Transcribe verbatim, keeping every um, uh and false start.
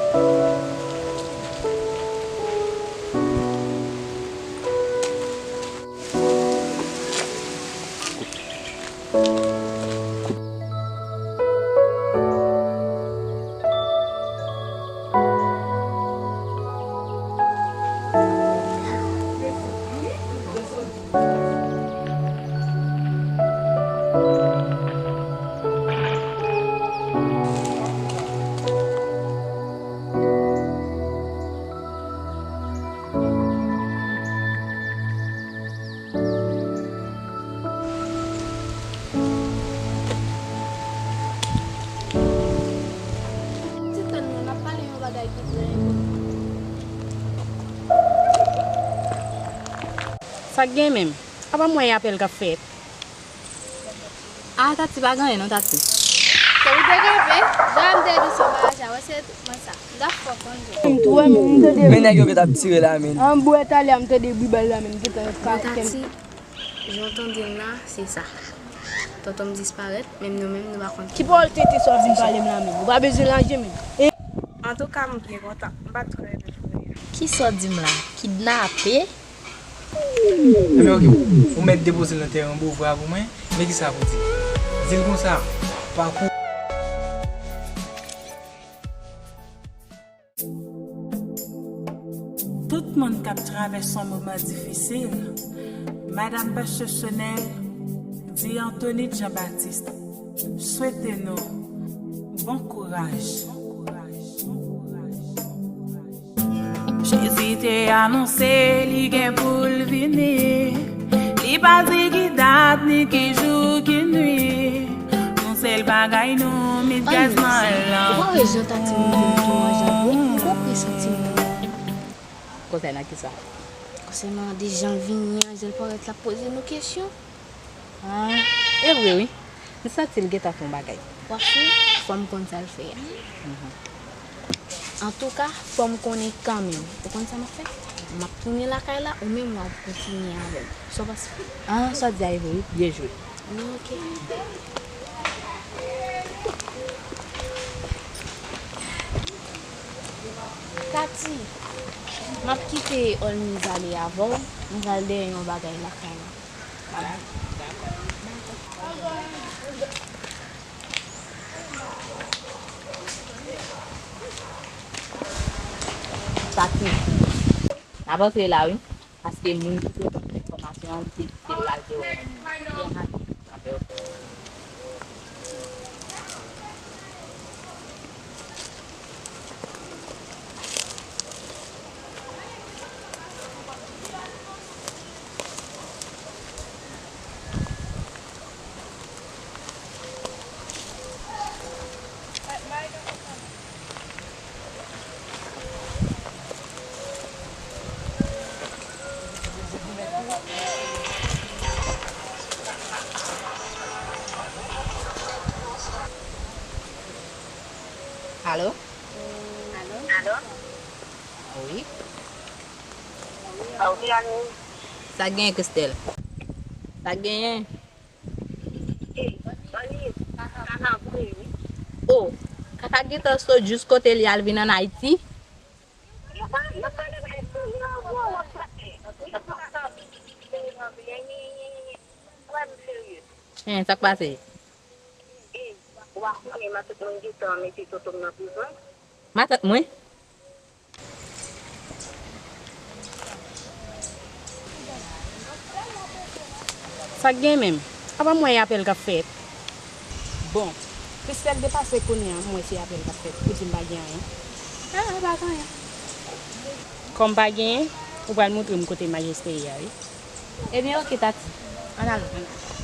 Ti tann mwen, m ap pale yon bagay ki trè enpòtan. Sa k gen menm? Apa m wè y apèl k ap fèt. Ah, Tati, pa gen anyen non, Tati. Se ou te kanpe, jan m te di sou bagay sa, wè se mwen sa. M ta fò konn tou. M tou wè, m tande. Men nèg yo gentan ap tire la, men. An bwè talè a, m tande bri bal la, men. M gentan ka kèm. Tati, jan w tande m la, se sa. Tonton m disparèt, menm nou menm, nou pa konn. Ki pawòl tenten sa w vin pale m la, men? Ou pa bezwen lanje, men. E. Antouka, m byen kontan. M pa t kwè nou. Kisa w di m la? Kidnape? Ebyen, oke, ou mèt depoze l nan tèren Bovra pou mwen, men kisa pou di? Di l konsa, pakou. Tout moun k ap travèse yon moman difisil, Madam Pastè Chanel di Anthony Jean Baptiste swete nou bon kouraj. Jezi te anonse li gen pou l vini. Li pa di ki dat ni ki jou ki nwi. Yon sèl bagay nou met gaz nan lanmou. Ou pa wè jan Tati monte m tou anjan pou ou? Ou konprann santi m. Konsènan kisa? Konsènan de jan l vini an, jan l parèt la poze nou kesyon. Ah, e vre wi. M santi l gentan fè yon bagay. W ap swiv, fò m konn sa l fè a. Antouka, fò m konnen kanmenm. Ou konn sa m ap fè? M ap tounen lakay la, ou menm w ap kontinye avè m. Sa w panse? Ah, sa w di a e vre wi. Byen jwe. Oke. Tati, m ap kite Olmiz ale avè w. M pral dèyè yon bagay lakay la. Tati, n ap antre la wi, paske moun ki te ban nou enfòmasyon an, li te di se l pral te wè moun nan. Alo? Alo? Wi. Wi, Annie. Sa genyen, Christelle? Sa genyen? Oh, Kaka gentan sot jis kote li al vin ann Ayiti? Hen, sa k pase? Matant mwen? Sa k gen menm? Apa m wè y apèl k ap fèt. Bon, Christelle depase kounye a, m wè se apèl k ap fèt pou di m pa gen anyen. Ah, pa gen anyen. Kòm pa genyen, ou pral montre m kote majeste ye a, wi. Ebyen, oke, Tati. Ann ale, ann ale.